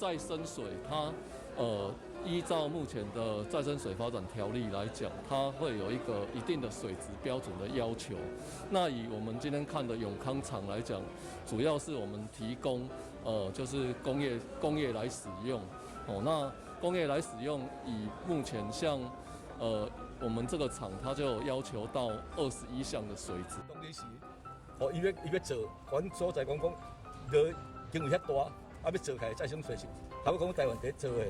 再生水它依照目前的再生水發展條例來講，它會有一個一定的水質標準的要求。那以我們今天看的永康廠來講，主要是我們提供就是工業來使用。哦，那工業來使用，以目前像我們這個廠，它就要求到21項的水質。當時哦，伊欲做，阮所在講講，落經費遐大，啊欲做起來再生水是，頭先講台灣第一做的，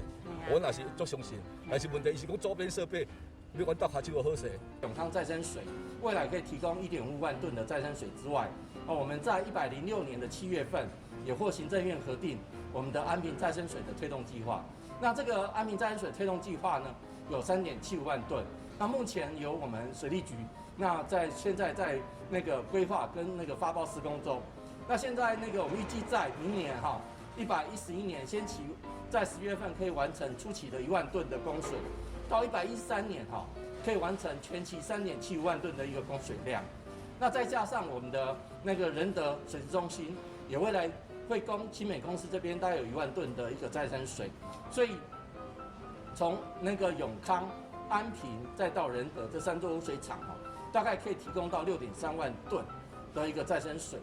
我也是足相信。但是問題伊是講周邊設備，欲阮鬥跤手好勢。永康再生水未來可以提供1.5萬噸的再生水之外，哦，我們在106年的7月份也獲行政院核定我們的安平再生水的推動計劃。那這個安平再生水推動計劃呢，有3.75萬噸。那目前由我們水利局，那在現在在那個規劃跟那個發包施工中。那現在那個我們預計在明年哈，111年先期在10月份可以完成初期的1萬噸的供水，到113年哈可以完成全期3.75萬噸的一個供水量。那再加上我們的那個仁德水質中心也未來會供勤美公司這邊大概有1萬噸的一個再生水，所以從那個永康、安平再到仁德這三座污水廠哦，大概可以提供到6.3萬噸的一個再生水。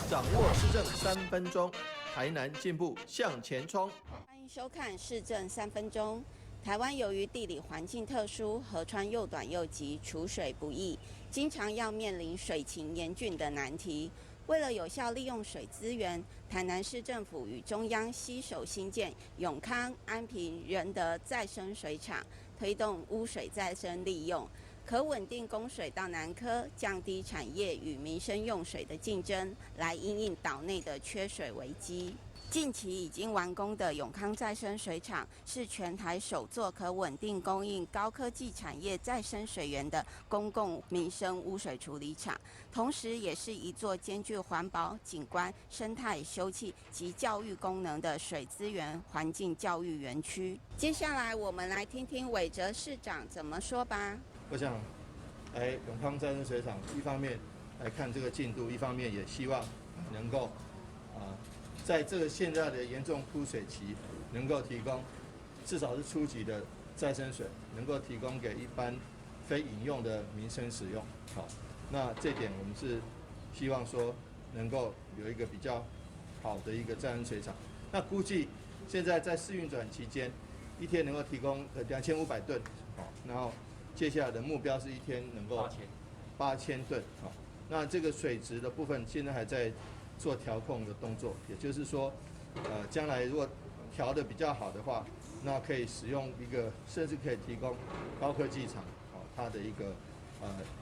掌握市政3分鐘，台南進步向前衝。歡迎收看市政三分鐘。台灣由於地理環境特殊，河川又短又急，儲水不易，經常要面臨水情嚴峻的難題。為了有效利用水資源，台南市政府與中央攜手興建永康、安平、仁德再生水廠，推動污水再生利用，可穩定供水到南科，降低產業與民生用水的競爭，來因應島內的缺水危機。近期已經完工的永康再生水廠，是全台首座可穩定供應高科技產業再生水源的公共民生污水處理廠，同時也是一座兼具環保、景觀、生態、休憩及教育功能的水資源環境教育園區。接下來，我們來聽聽韋哲市長怎麼說吧。我想來永康再生水廠，一方面來看這個進度，一方面也希望能夠在這個現在的嚴重枯水期，能夠提供至少是初級的再生水，能夠提供給一般非飲用的民生使用。好，那這點我們是希望說能夠有一個比較好的一個再生水廠。那估計現在在試運轉期間，一天能夠提供2500噸，好，然後接下來的目標是一天能夠8000噸。好，那這個水質的部分現在還在做調控的動作，也就是說，將來如果調得比較好的話，那可以使用一個，甚至可以提供高科技廠，哦，它的一個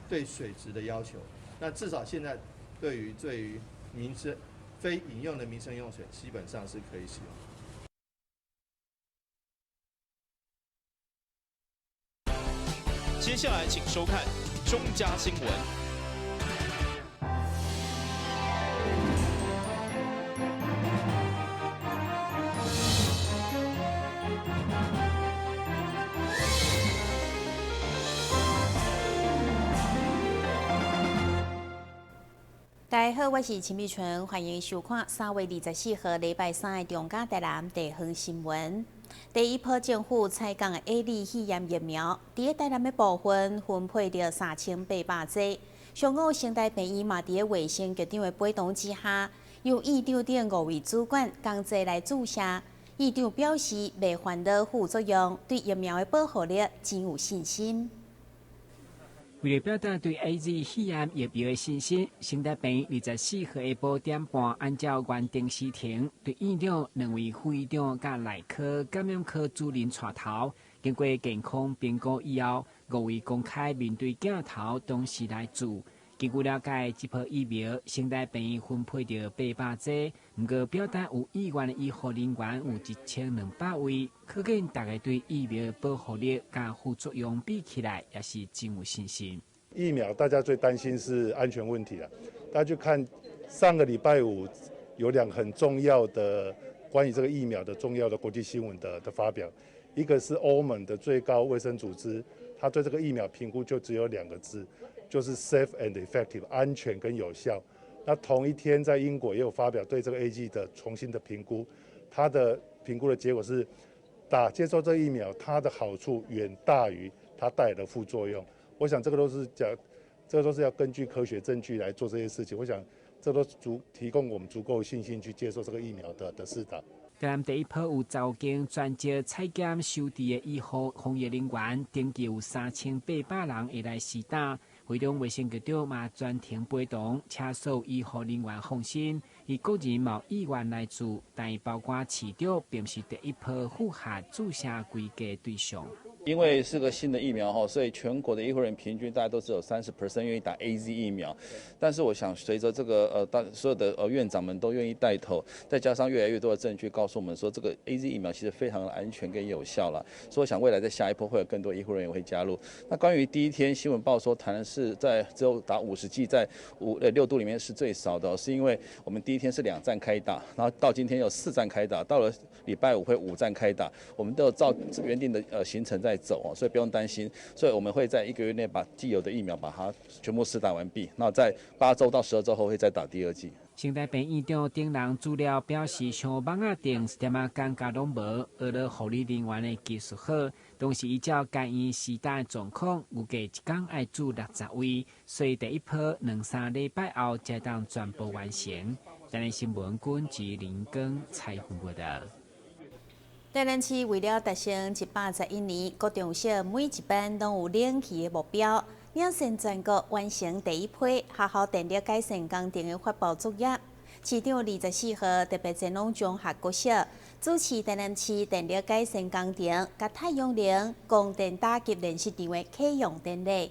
對水質的要求。那至少現在對於民生非飲用的民生用水，基本上是可以使用。接下來請收看中嘉新聞。大家好，我是陳美春，歡迎收看3月24號禮拜三的中嘉台南地方新聞。第一波政府採購的 AZ 肺炎疫苗，佇咧台南的部分分配著3800劑。上午，成大病院嘛，佇咧衛生局長的陪同之下，由院長等五位主管共齊來注射。院長表示，袂煩惱副作用，對疫苗的保護力真有信心。為了表達對 AZ 肺炎疫苗的信心，成大病院24號下晡點半，按照原定時程，對院長、兩位副院長佮內科、感染科主任帶頭，經過健康評估以後，五位公開面對鏡頭，同時來注。根據了解，這波疫苗成大病院分配著800劑，毋過表達有意願的醫護人員有1200位，可見大家對疫苗保護力佮副作用比起來，也是真有信心。疫苗大家最擔心是安全問題啦，大家就看上個禮拜五有兩個很重要的關於這個疫苗的重要的國際新聞的發表，一個是歐盟的最高衛生組織，他對這個疫苗評估就只有兩個字，就是 safe and effective，安全跟有效。那同一天在英國也有發表對這個 AZ 的重新的評估，它的評估的結果是打接受這個疫苗，它的好處遠大於它帶來的副作用。我想這個都是講，這個都是要根據科學證據來做這些事情。我想這都足提供我們足夠信心去接受這個疫苗的施打。台南第一波有10間專職採檢收治的醫護防疫人員，登記有3800人會來施打。會長衛生局長嘛專程陪同，請所有醫護人員放心，伊個人嘛有意願來注，但包括市長，並毋是第一波符合注射規格對象。因為是個新的疫苗哈，所以全國的醫護人員平均大家都只有30% 願意打 AZ 疫苗。但是我想，隨着這個當所有的院長們都願意帶頭，再加上越來越多的證據告訴我們說，這個 AZ 疫苗其實非常的安全跟有效了。所以我想未來在下一波會有更多醫護人員會加入。那關於第一天新聞報說台南市在只有打50劑，在6都裡面是最少的，是因為我們第一天是2站開打，然後到今天有4站開打，到了禮拜五會5站開打，我們都有照原定的行程在走哦，所以不用擔心。所以我們會在一個月內把既有的疫苗把它全部施打完畢。那在8週到12週後會再打第二劑。成大病院長等人資料表示，像網仔頂一點仔感覺攏無，學了護理人員的技術好，同時依照該院施打的狀況，預計一工愛注60位，所以第一波兩三禮拜後才當全部完成。台南新聞軍吉林根採訪報道。台南市為了達成111年國中小每一班攏有冷氣的目標，領先全國完成第一批學校電力改善工程的發包作業。市長24號特別前往中學國小主持台南市電力改善工程佮太陽能光電打擊練習場的啟用典禮。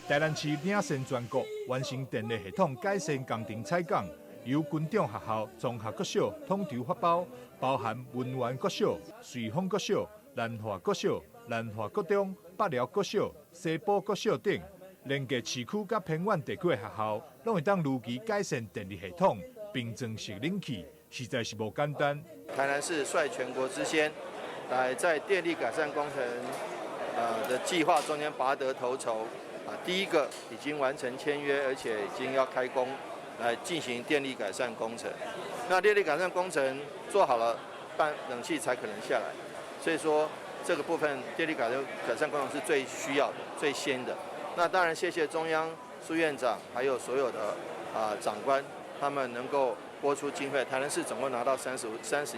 台南市領先全國完成電力系統改善工程採購，由軍長學校綜合國小統籌發包，包含文源國小、瑞豐國小、南華國小、南華國中、北寮國小、西埔國小等，連結市區佮偏遠地區的學校，攏會當如期改善電力系統，並裝設冷氣，實在是無簡單。台南市率全國之先，來在電力改善工程的計劃中間拔得頭籌。啊，第一個已經完成簽約，而且已經要開工來進行電力改善工程。那電力改善工程做好了，辦冷氣才可能下來。所以說，這個部分電力改善工程是最需要的、最先的。那當然，謝謝中央蘇院長，還有所有的長官，他們能夠撥出經費。台南市總共拿到30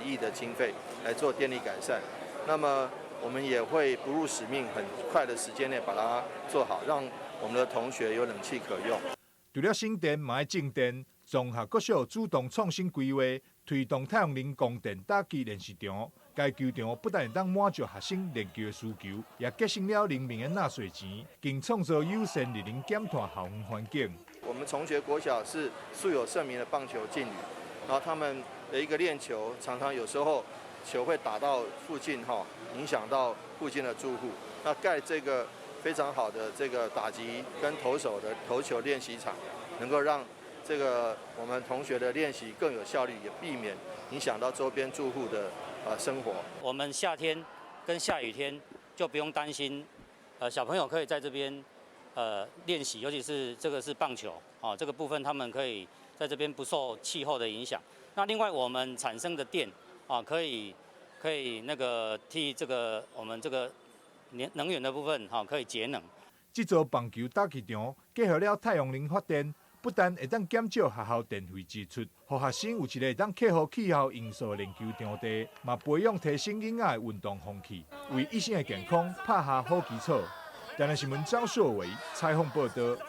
億的經費來做電力改善。那麼我們也會不辱使命，很快的時間內把它做好，讓我們的同學有冷氣可用。除了省電，嘛愛節電。綜合國小主動創新規劃，推動太陽能光電打擊練習場。該球場不但會當滿足學生練球的需求，也節省了人民的納稅錢，更創造友善節能減碳校園環境。我們崇學國小是素有盛名的棒球勁旅，然後他們的一個練球，常常有時候球會打到附近哈，影響到附近的住戶。那蓋這個非常好的這個打擊跟投手的投球練習場，能夠讓這個我們同學的練習更有效率，也避免影響到周邊住戶的生活。我們夏天跟下雨天就不用擔心，小朋友可以在這邊練習，尤其是這個是棒球哦，這個部分他們可以在這邊不受氣候的影響。那另外我們產生的電啊，可以那個替這個我們這個能源的部分哈，可以節能。這座棒球打擊場結合了太陽能發電，不但會當減少學校電費支出，予學生有一個會當克服氣候因素的練球場地，嘛培養提升囡仔的運動風氣，為一生的健康拍下好基礎。台南新聞張碩偉採訪報道。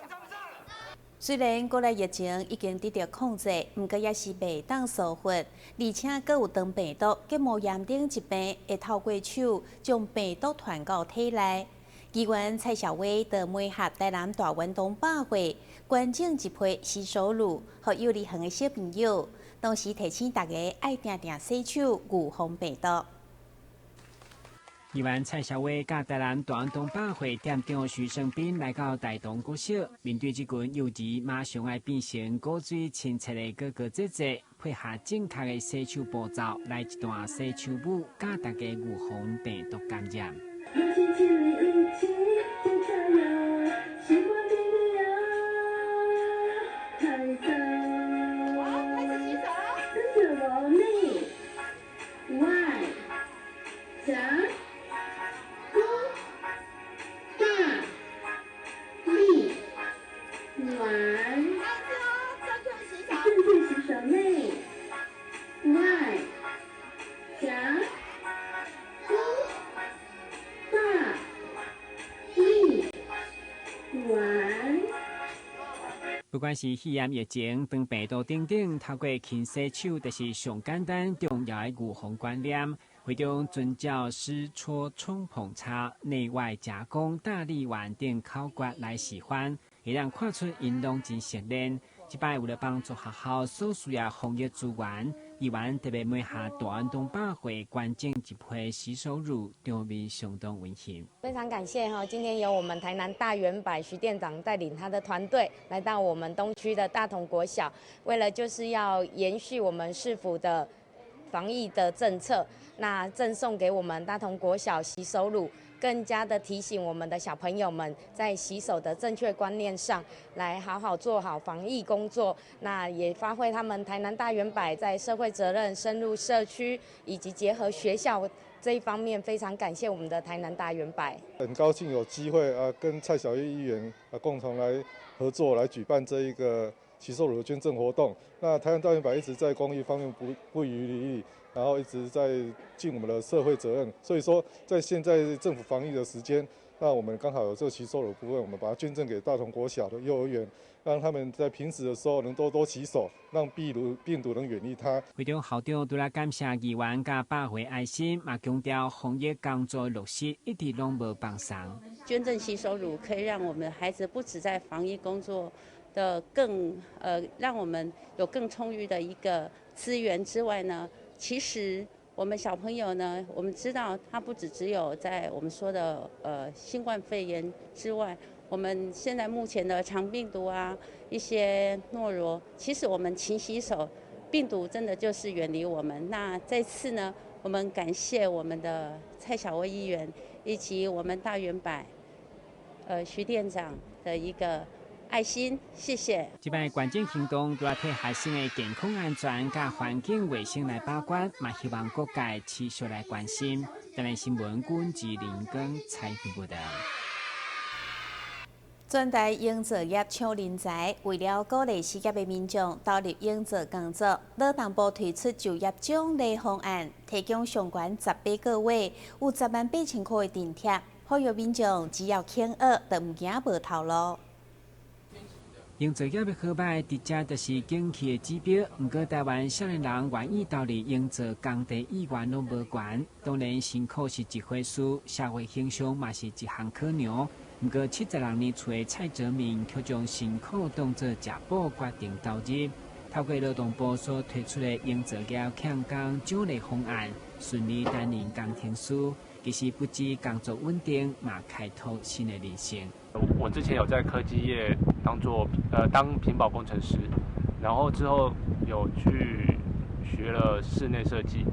雖然國內疫情已經得到控制，毋過也是袂當疏忽，而且閣有腸病毒、結膜炎等疾病會透過手將病毒傳到體內。議員蔡小薇就媒合台南大員東百會捐贈一批洗手露，予幼兒園的小朋友，同時提醒大家愛定定洗手，預防病毒。議員蔡小薇佮台南大員東百會店長徐生斌來到大同國小，面對這群幼兒馬上愛變成古錐親切的哥哥姐姐，配合正確的洗手步驟，來一段洗手舞，教大家預防病毒感染。一起一起檢查呀，新冠病毒呀，太管是肺炎疫情、肠病毒等等，透過勤洗手就是上簡單重要的預防觀念。會中遵照濕搓沖捧擦、內外夾攻、大力丸等口訣來示範，會當看出𪜶攏真熟練。這擺為了幫助學校所需要防疫資源，議員特別買下大安東百貨捐贈一批洗手乳，場面相當溫馨。非常感謝哈，今天由我們台南大遠百徐店長帶領他的團隊來到我們東區的大同國小，為了就是要延續我們市府的防疫的政策，那贈送給我們大同國小洗手乳，更加的提醒我們的小朋友們在洗手的正確觀念上，來好好做好防疫工作。那也發揮他們台南大遠百在社會責任、深入社區以及結合學校這一方面，非常感謝我們的台南大遠百。很高興有機會啊，跟蔡小玉議員啊共同來合作，來舉辦這一個洗手乳的捐贈活動。那台南大遠百一直在公益方面不遺餘力，然後一直在盡我們的社會責任。所以說，在現在政府防疫的時間，那我們剛好有這個洗手乳部分，我們把它捐贈給大同國小的幼兒園，讓他們在平時的時候能多多洗手，讓病毒能遠離他。會中校長除了感謝議員佮百貨愛心，嘛強調防疫工作落實一直攏無放鬆。捐贈洗手乳可以讓我們的孩子不止在防疫工作的更讓我們有更充裕的一個資源之外呢，其實我們小朋友呢，我們知道他不止只有在我們說的新冠肺炎之外，我們現在目前的腸病毒啊，一些諾羅，其實我們勤洗手，病毒真的就是遠離我們。那這次呢，我們感謝我們的蔡小薇議員以及我們大遠百徐店長的一個愛心，謝謝。這擺捐贈行動，除了替學生的健康安全佮環境衛生來把關，嘛希望各界持續來關心。台南新聞，阮志林光採訪報導。全台營造業搶人才，為了鼓勵失業的民眾投入營造工作，勞動部推出就業獎勵方案，提供上懸18個月有10萬8千塊的津貼，呼籲民眾只要肯學，就毋驚無頭路。營造業的好䆀，直接就是景氣的指標。毋過，台灣少年人願意投入營造工地意願攏無懸。當然，辛苦是一回事，社會形象嘛是一項考量。毋過，76年出的蔡哲明卻將辛苦當作食補，決定投入。透過勞動部所推出的營造業欠工獎勵方案，順利擔任工程師。其實不止工作穩定，嘛開拓新的人生。我之前有在科技業當做當屏保工程師，然後之後有去學了室內設計。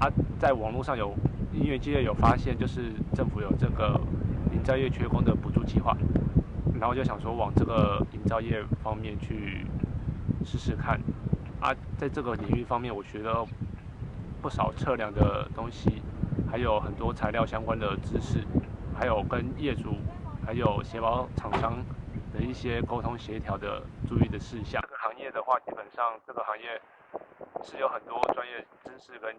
啊，在網絡上有因緣際會有發現，就是政府有這個營造業缺工的補助計劃，然後就想說往這個營造業方面去試試看。啊，在這個領域方面，我學了不少測量的東西，還有很多材料相關的知識，還有跟業主、還有協包廠商的一些溝通協調的注意的事項。這個行業的話，基本上這個行業是有很多專業知識跟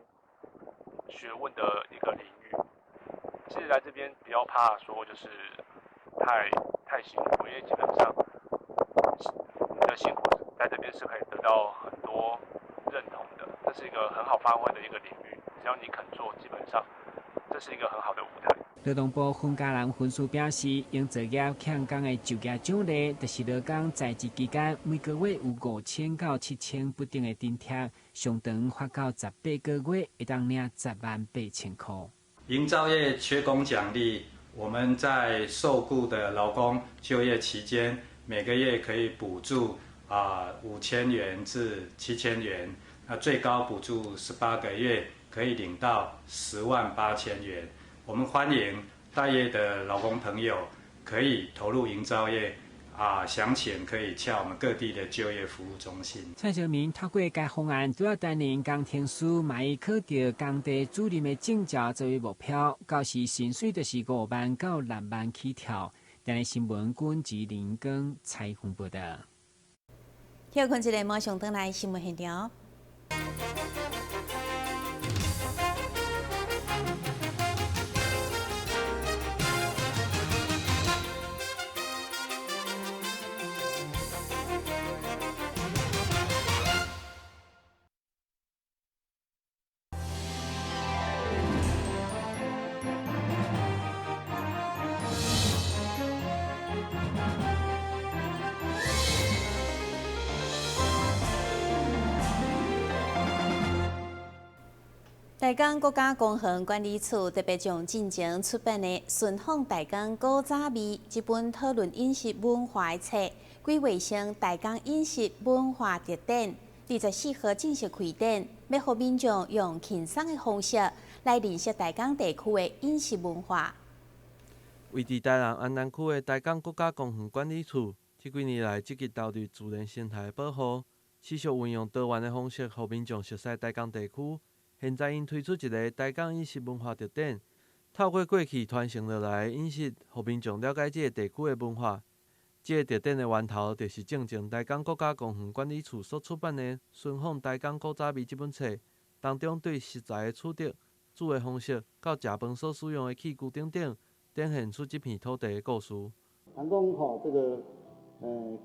學問的一個領域。其實來這邊不要怕說就是太辛苦，因為基本上你的辛苦在這邊是可以得到很多認同的，這是一個很好發揮的一個領域，只要你肯做，基本上這是一個很好的舞台。勞動部馮嘉蘭分析表示，營造業欠工的就業獎勵，就是勞工在職期間每個月有5000到7000不等的津貼，上長發到18個月，會當領10萬8千塊。營造業缺工獎勵，我們在受僱的勞工就業期間，每個月可以補助5000元至7000元，那最高補助18個月可以領到10萬8千元。我們歡迎待業的勞工朋友可以投入營造業，詳情可以洽我們各地的就業服務中心。蔡哲明透過該方案，主要擔任工程師，嘛以考著工地主任的證照作為目標，到時薪水就是5萬到6萬起跳。台南新聞君吉林光採訪報道。休睏一下，馬上轉來新聞現場。台江國家公園管理處特別將進前出版的《尋訪台江古早味》這本討論飲食文化的冊，規劃成台江飲食文化特展，24號正式開展，欲予民眾用輕鬆的方式來認識台江地區的飲食文化。位佇台南安南區的台江國家公園管理處，這幾年來積極投入自然生態保護，持續運用多元的方式，予民眾熟悉台江地區。現在𪜶推出一个台江飲食文化特展，透過過去傳承落來的飲食，予民眾了解這个地區的文化。這个特展的源頭，就是進前台江國家公園管理處所出版的《尋訪台江古早味》這本冊，當中對食材的取得、煮的方式，到食飯所使用的器具等等，展現出這片土地的故事。人講吼，這个，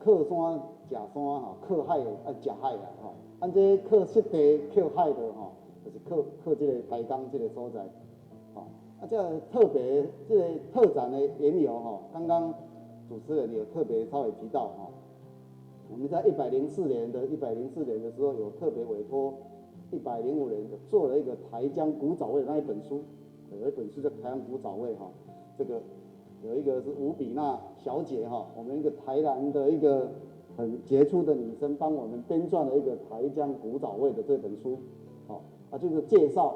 靠山食山吼，靠海愛食海啦吼。按這靠濕地、靠海的吼，就是靠靠這个台江這个所在，吼。啊，這个特別這个特展的緣由吼，剛剛主持人有特別稍微提到吼，我們在一百零四年的時候，有特別委託105年做了一個台江古早味那一本書，有一本書叫《台江古早味》哈，這個有一個是吳比娜小姐哈，我們一個台南的一個很傑出的女生，幫我們編撰了一個台江古早味的這本書，好啊，就是介紹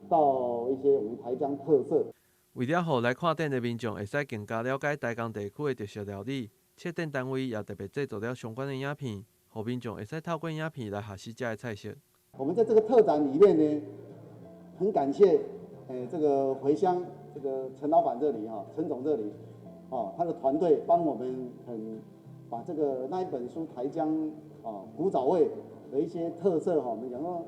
到一些我們台江特色。為了予來看展的民眾會使更加了解台江地區的特色料理，策展單位也特別製作了相關的影片，予民眾會使透過影片來學習這个菜色。我們在這個特展裡面呢，很感謝，這個回鄉這個陳老闆這裡哈，陳總這裡，哦，他的團隊幫我們很把這個那一本書台江啊古早味的一些特色哈，我們講說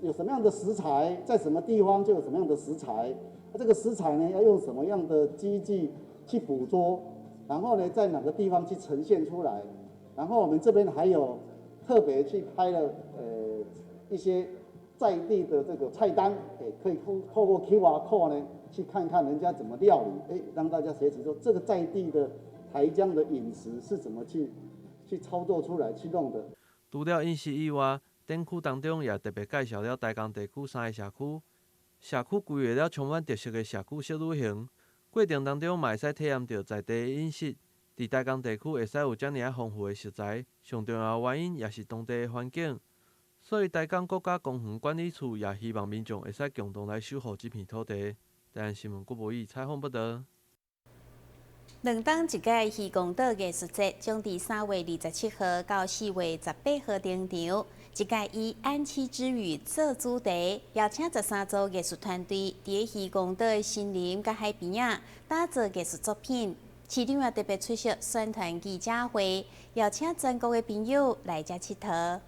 有什麼樣的食材，在什麼地方就有什麼樣的食材，這個食材呢要用什麼樣的機具去捕捉，然後呢在哪個地方去呈現出來，然後我們這邊還有特別去拍了一些在地的這個菜單，可以透過 QR code 呢去看看人家怎麼料理，讓大家學習說這個在地的台江的飲食是怎麼去操作出來去弄的。除了飲食以外，展區當中也特別介紹了台江地區三个社區，社區規劃了充滿特色的社區小旅行，過程當中嘛會使體驗著在地的飲食。佇台江地區會使有遮爾仔豐富的食材，上重要的原因也是當地的環境。所以台江國家公園管理處也希望民眾會使共同來守護這片土地。台南新聞郭博宇採訪報導。兩冬一屆漁光島藝術節將佇3月27號到4月18號登場。這屆以安棲之嶼做主題，邀請13組藝術團隊佇漁光島的森林佮海邊仔打造藝術作品。市長也特別出席宣傳記者會，邀請全國的朋友來遮𨑨迌。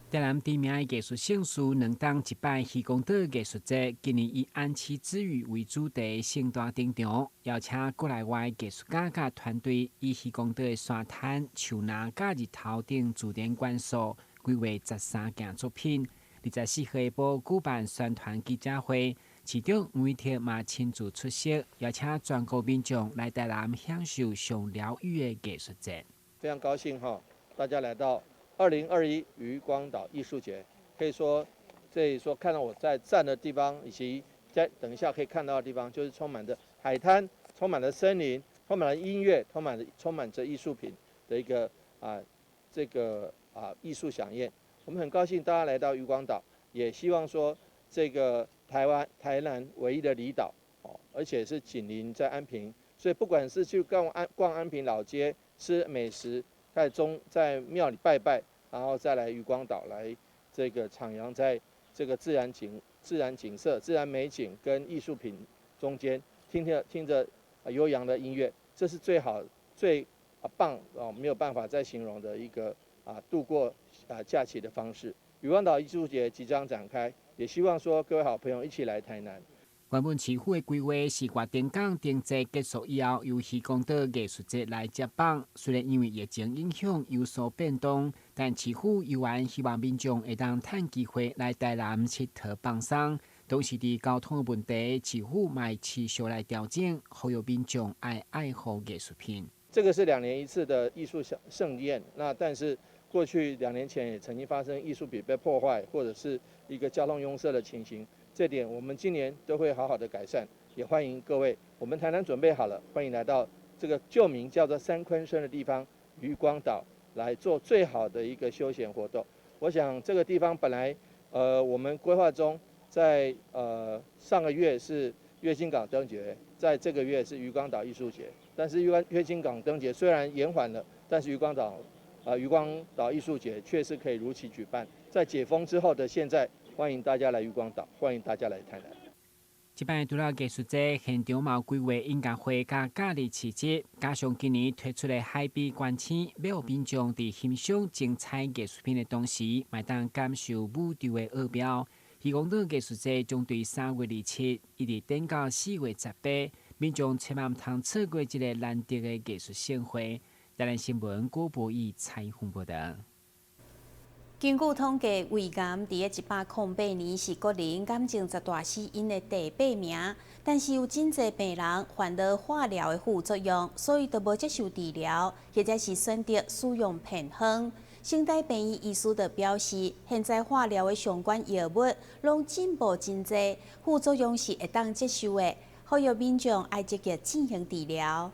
台南知名的藝術盛事，兩冬一擺漁光島藝術節，今年以安棲之嶼為主題，盛大登場，邀請國內外藝術家佮團隊，以漁光島的沙灘、樹林佮日頭等自然元素，規劃13件作品。24號下晡舉辦宣傳記者會，市長吳為鐵嘛親自出席，邀請全國民眾來台南享受上療癒的藝術節。非常高興哈，大家來到2021漁光島藝術節，可以說，這裡說看到我在站的地方，以及在等一下可以看到的地方，就是充滿着海灘、充滿了森林、充滿了音樂、充滿着藝術品的一個啊這個啊藝術饗宴。我們很高興大家來到漁光島，也希望說這個台灣台南唯一的離島哦，而且是緊鄰在安平，所以不管是去逛安平老街吃美食，在廟裡拜拜，然後再來漁光島來這個徜徉在這個自然景色、自然美景跟藝術品中間，聽着悠揚的音樂，這是最好最棒哦，沒有辦法再形容的一個度過假期的方式。漁光島藝術節即將展開，也希望說各位好朋友一起來台南。原本市府的規劃是月燈港燈節結束以後，由漁光島藝術節來接棒。雖然因為疫情影響有所變動，但市府猶原希望民眾會當趁機會來台南𨑨迌放鬆。同時，佇交通的問題，市府嘛會持續來調整，呼籲民眾愛愛護藝術品。這個是2年一次的藝術盛宴，那但是過去2年前也曾經發生藝術品被破壞，或者是一個交通擁塞的情形。這點我們今年都會好好的改善，也歡迎各位。我們台南準備好了，歡迎來到這個舊名叫做三鯤鯓的地方漁光島來做最好的一個休閒活動。我想這個地方本來，我們規劃中在上個月是月津港燈節，在這個月是漁光島藝術節。但是月津港燈節雖然延緩了，但是漁光島藝術節確實可以如期舉辦。在解封之後的現在，歡迎大家來漁光島，歡迎大家來台南。這擺除了藝術節，現場嘛有規劃音樂會佮假日市集，加上今年推出的海邊觀星，欲予民眾佇欣賞精彩藝術品的同時，嘛會當感受宇宙的奧妙。漁光島藝術節將對3月27一直展到4月18，民眾千萬毋通錯過這个難得的藝術盛會。台南新聞郭博義採訪報導。根據統計，胃癌佇108年是國人癌症十大死因的第八名，但是有真濟病人煩惱化療的副作用，所以都無接受治療，或者是選擇使用偏方。省台病院醫師就表示，現在化療的相關藥物攏進步真濟，副作用是會當接受的，呼籲民眾愛積極進行治療。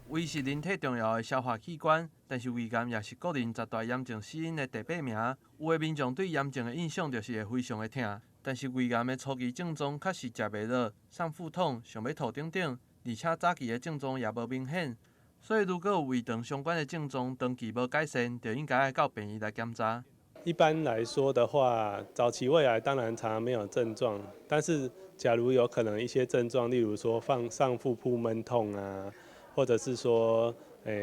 胃是人體重要的消化器官，但是胃癌也是國人十大癌症死因的第八名。有的民眾對癌症的印象就是會非常的疼，但是胃癌的初期症狀確是食袂落、上腹痛、想欲吐等等，而且早期的症狀也無明顯。所以如果有胃腸相關的症狀長期無改善，就應該愛到病院來檢查。一般來說的話，早期胃癌當然常常沒有症狀，但是假如有可能一些症狀，例如說放上腹部悶痛啊，或者是說，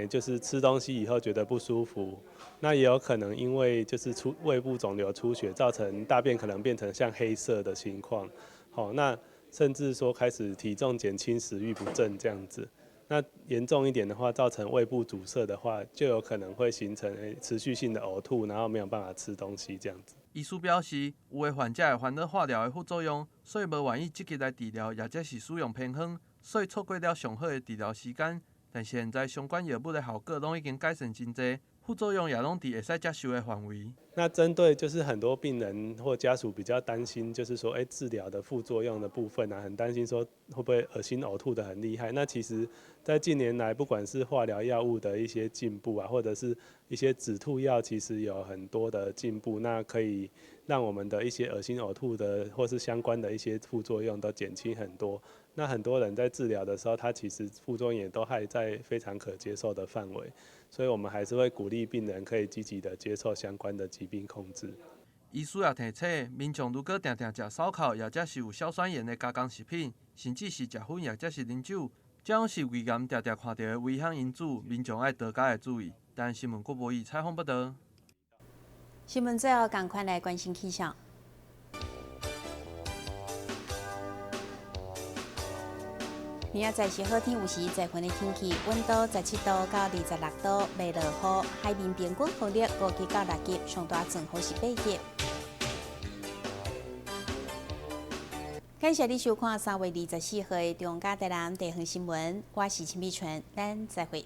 就是吃東西以後覺得不舒服，那也有可能因為就是出胃部腫瘤出血，造成大便可能變成像黑色的情況，好，那甚至說開始體重減輕、食慾不振這樣子，那嚴重一點的話，造成胃部阻塞的話，就有可能會形成持續性的嘔吐，然後沒有辦法吃東西這樣子。醫師表示，有的患者會煩惱化療的副作用，所以無願意積極來治療，或者是使用偏方，所以錯過了上好的治療時間。但現在相關藥物的效果攏已經改善真濟，副作用也攏佇會使接受的範圍。那針對就是很多病人或家屬比較擔心，就是說，治療的副作用的部分啊，很擔心說會不會噁心嘔吐得很厲害。那其實，在近年來，不管是化療藥物的一些進步啊，或者是一些止吐藥，其實有很多的進步，那可以讓我們的一些噁心嘔吐的或是相關的一些副作用都減輕很多。那很多人在治療的時候，他其實副作用也都還在非常可接受的範圍，所以我們還是會鼓勵病人可以積極的接受相關的疾病控制。醫師也提醒民眾，如果定定食燒烤，或者是有硝酸鹽的加工食品，甚至是食薰，或者是啉酒，這種是胃癌定定看著的危險因子，民眾愛多加的注意。但新聞郭博義採訪報導。新聞最後，仝款來關心氣象。明仔載是好天，有時濟雲的天氣，溫度17度到26度，袂落雨。海面平均風力5級到6級，上大陣風是8級。感謝你收看3月24號的中嘉台南地方新聞，我是陳美純，咱再會。